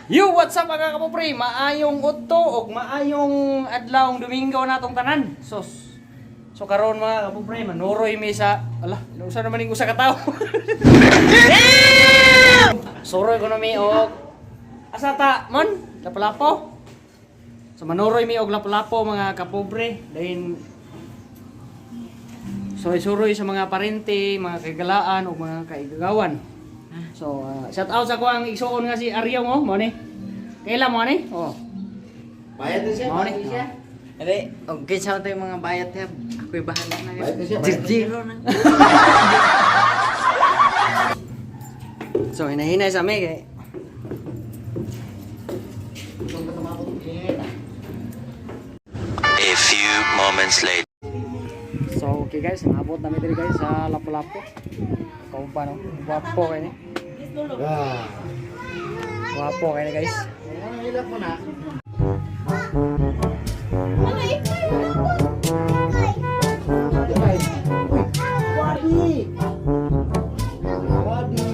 Yo, what's up, mga kapopre? Maayong udto og maayong adlawng Domingo natong tanan. So karon, mga kapopre, manuroy mi sa ala, inusa naman ning usa ka tawo. Suroy ko na mi og asa ta mon? Lapu-Lapu. So manuroy mi og Lapu-Lapu, mga kapobre. Dahin suroy-suroy sa mga parente, mga kagalaan o mga kaigagawan. So, shout out sa kuang igsuon nga si Aryong oh, mo ni. Kaila mo ni? Oh. Bayad na siya. Mao ni. Bayad na siya. Hindi, okay sa ito yung mga bayad niya. Ako'y bahala na. Bayad na siya, bayad na siya. Zero na. So, hinahinay sa mi kay A few moments later. So, okay guys, naabot namin diri, guys, sa Lapu-Lapu. Kauban no. Gwapo kay ni. Ah. Gwapo kay ni, guys. Ano, hilak mo na? Uy, Wadi! Wadi!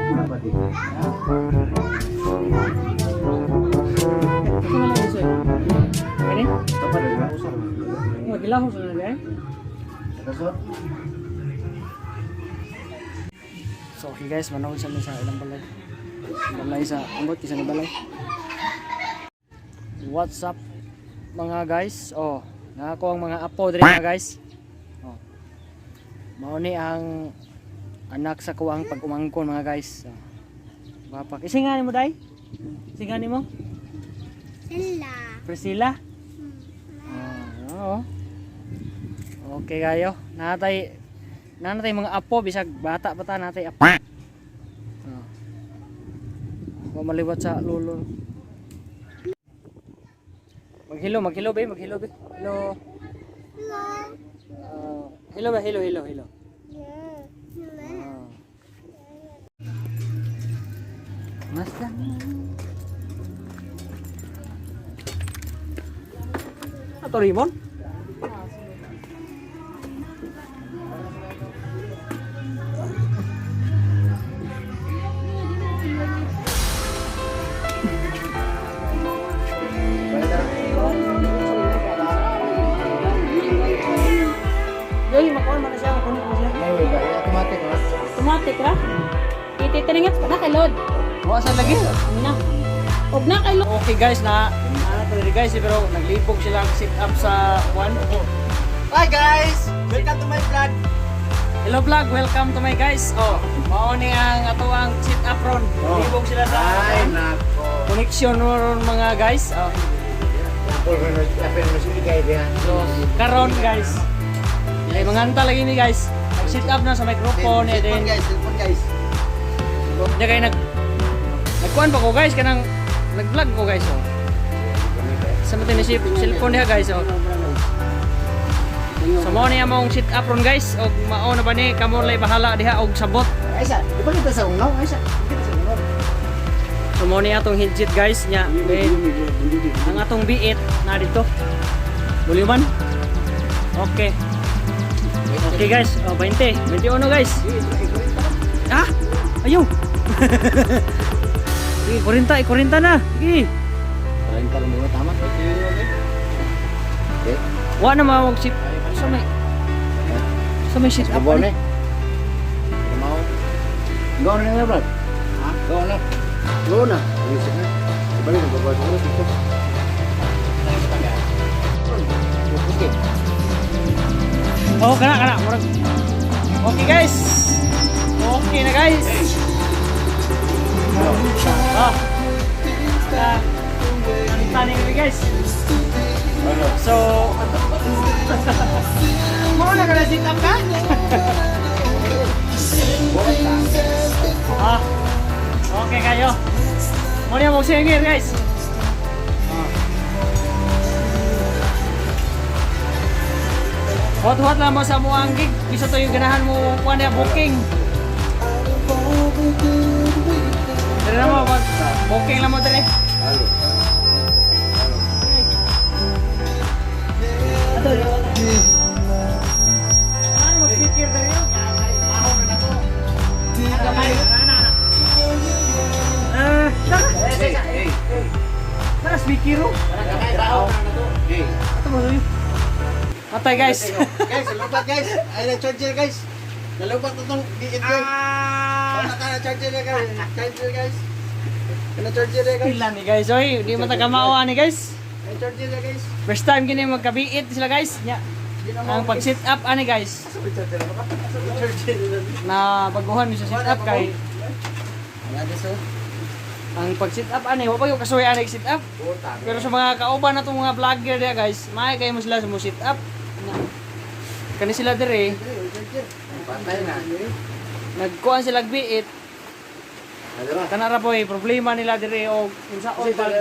Ano ba di? Ha? Ito na lang uso eh. Kani? Ito pa rin, usap. Oh, gilahos na diri. Kasot? So, okay guys, manood sa mi sa ilang balay. Balay sa ambot kisa ni balay. What's up, mga guys? Oh, nako ang mga apo diri, mga guys. Oh. Mao ni ang anak sa kuang pag-umangkon, mga guys. Oh. Bapak. Isinga nimo, dai? Isinga nimo? Sila. Priscilla? Ah, oo. Okay kayo. Natay mga apo bisag bata pa ta natay apo. Ah. Wa maliwat sa lolo. Maghilo, maghilo be, maghilo be. Hello. Hello. Ah, hello ba, hello, hello, hello. Hello. Ah. Mas Ato Raymond? Yoy, makuha man na siya, makuha man siya. May way ba? Automatic, ha? Automatic ra. Ititiringat pa na kay Lord. Wa sa lagi. Na. Og na kay Lord. Okay guys, na ano to diri, guys, eh, pero naglibog sila ang sit up sa one. Hi guys! Welcome to my vlog! Hello vlog, welcome to my guys. Oh, mao ni ang ato ang sit up ron. Naglibog sila sa Ay, nako. connection ron, mga guys. Oh. Apple mo, Apple mo, sige kayo diyan. So karon, guys. Ay manganta lagi ni, guys. Nag sit up na sa microphone eh Cellphone then guys, cellphone guys. Di kay nagkuan pa ko, guys, kanang nag-vlog ko, guys, oh. Sa mo ni cellphone niya, guys, oh. So mao ni among sit up ron, guys, og mao na ba ni kamo lay bahala diha og sabot. Ay, sa, di ba kita sa unaw? Ay, sa, di kita sa unaw. So mao ni atong headset, guys, nya. Then, ang atong B8 na dito. Volume. Okay. Okay guys, oh, 20, 21, guys. Ah! Ayaw. Sige, 40, 40 na. Sige. 30 rin mo, tama? Okay. Wa na mawag sit sa may sit up. Abo ni. Mau. Go na nga, brad. Ha? Go na. Go na. Isip na. Balik na babae ko dito. Okay. Oh, kana kana. Murag. Okay guys. Okay na, guys. Ah. Taning kami, guys. So, mo na ka na sit up ka? Ah. Okay kayo. Mo niya mo singer, guys. Ah. Huwat-huwat lang mo sa muang gig. Bisa to yung ganahan mo kuha niya booking. Dere na mo, booking lang mo dere. Halo. Ano mo speaker dere yun? Ay, maho na na to. Ano Hey, hey, hey. Nara speaker oh. Hey. Ato mo suyo. Patay, guys. Guys, nalubat, guys. Ay, na-charger, guys. Nalubat na itong V8, guys. Wala ka na charger na, guys. Charger, guys. Na-charger na, guys. Pila ni guys oy, di mo taga ni guys. Na-charger na, guys. First time gini magkabiit sila, guys. Nya. Ang pag sit up ani, guys. Charger na ba? Charger na. Na baguhan mi sa sit up kay Wala di so. ang pag sit up ani wa pa yung kasuy ani sit up. Pero sa mga kauban natong mga vlogger diya, guys, maay kayo mo sila sa mo sit up. Na. Kani sila dire, Patay na. nagkuan sila biit. Kana ra poy problema nila dire og unsaon pag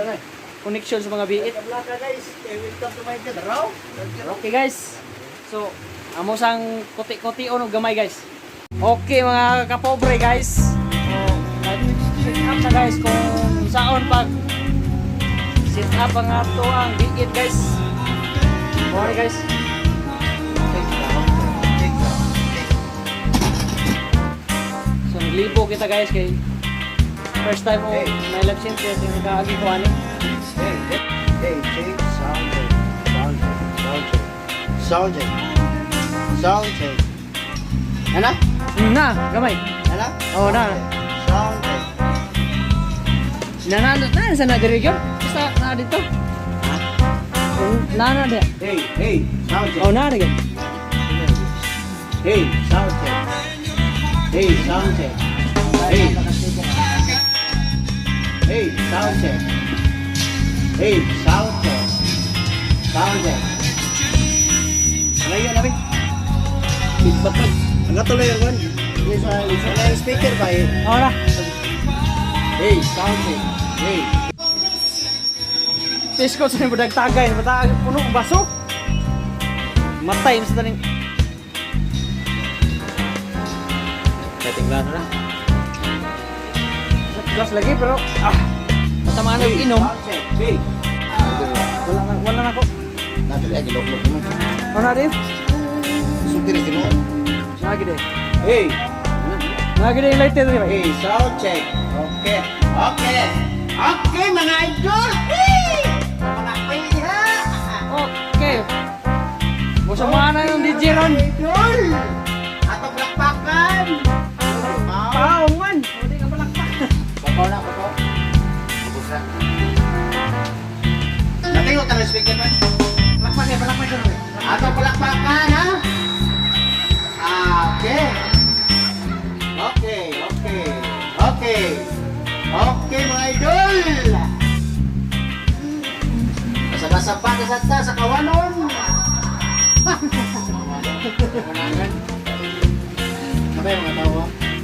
connection sa mga biit. Blaka, guys. Eh, welcome to my raw. Okay, guys. So, amo sang kuti-kuti og gamay, guys. Okay, mga kapobre, guys. So, nag-set up na, guys, kung saon pag set up ang ato ang biit, guys. Okay, guys. So, naglibo kita, guys, kay first time o na live center yung nakaagi ko ani. Hey, hey, check, sound check, sound check, sound check, sound check, sound check. Ano? Na, gamay. Ano? Oh, na. Sound check. Na na na sa na diri gyud. Basta na dito. Ha? Na na di. Hey, hey, sound check. Oh, na di gyud. Hey, sound check. Hey, sound check. Hey. Hey, sound check. Hey, sound check. Sound check. Ano yun, abi? Feedback man. Ang katuloy ang one. Sa speaker ba eh? Oh, na. Hey, sound check. Hey. Tisko sa budag tagay, bata puno ang baso. Matay mo sa taning. Dating ba na? Gas lagi pero ah matamaan na Hey, inom. sound check. Hey. Wala na, wala na ako. Natuloy, ay, gilok-lok mo. Oh, na din. Sulti na sino. Na gid. Hey. Na gid yung lighter di ba? Hey, sound check. Okay. Okay. Okay, mga idol. Hey! Mga iha. Okay. Busa na yung DJ ron. Idol. Ato palakpakan. Pao man. Hindi ka palakpak. Babaw na, babaw. Ubusa. Natingo ka ng speaker man. Palakpak eh, palakpak ron. Ato palakpakan, ha? Ah, okay. Okay, okay. Okay. Okay, mga idol. Basa-basa pa ka sa ta sa kawanon. Kamay mga tao.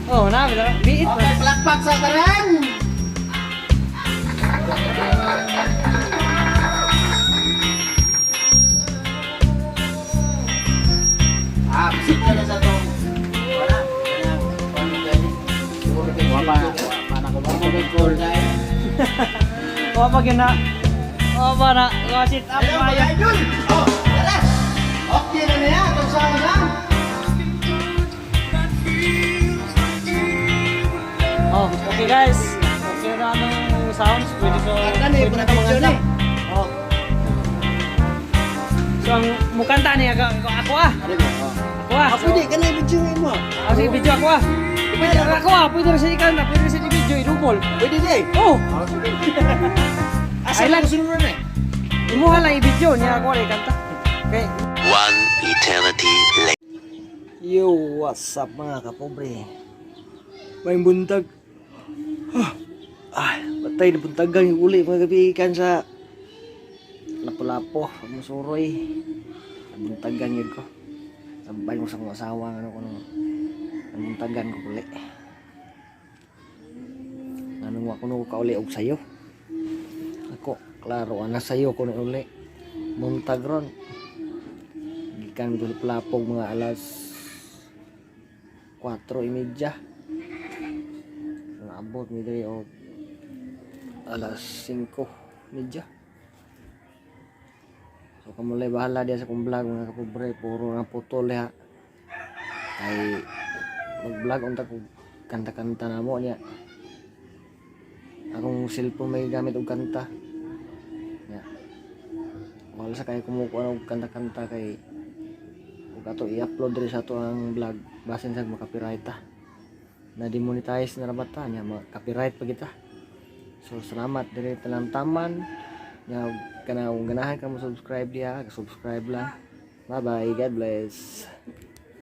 Oh, na bitaw. Biit Okay, pa. palakpak sa tanan. Ah, bisita na sa tong. Wala. Wala. Wala gani. Siguro kay Wa pa, wa pa na ko. Wa pa call dai. Wa pa gyud na. Wa pa na. Wa sit up Hello, pa. mga idol. Oh, tara. Okay na niya atong sound na. Oh, okay, guys. Okay na anong sounds. Pwede ko. Ano eh, Pwede na ka video maganda. na eh. Oh. So ang mukanta niya ako, ako, ako ah. Ano ba? Oh. Ako ah. Ah, pwede ka na i-video mo. Ah, sige, video ako ah. Pwede ako ah, pwede rin sa ikan na, pwede rin sa video idupol. Pwede di. Oh, Asa Island. ko sunod na eh. Imuha lang i-video niya ako ay kanta. Okay. One eternity later. Yo, what's up, mga kapobre? May buntag. Ah, patay na buntagan yung uli mga gabi ikan sa Lapu-Lapu, Musuroy. Buntagan yun ko. Sabay mo sa kong asawa, ano ko nung buntagan ko uli. Ano mo ako nung kauli og sayo. Ako, klaro, ana sayo ko ni uli. Buntag ron. Gikan ko sa Lapu-Lapu mga alas 4:30. Naabot mi diri og alas 5:30. So kamulay bahala diya sa kong vlog, mga kapobre, puro na putol ha. Kay mag-vlog unta ko kanta-kanta na mo niya. Akong cellphone may gamit og kanta. Ya. Wala sa kay kumukuha og kanta-kanta kay ug ato i-upload diri sa ato ang vlog, basin sa maka-copyright ta. Na demonetize na ra ba ta nya, ma-copyright pa kita. So salamat diri talamtaman. Nya kana kung ganahan ka mo subscribe diha, subscribe lang. Bye bye, God bless.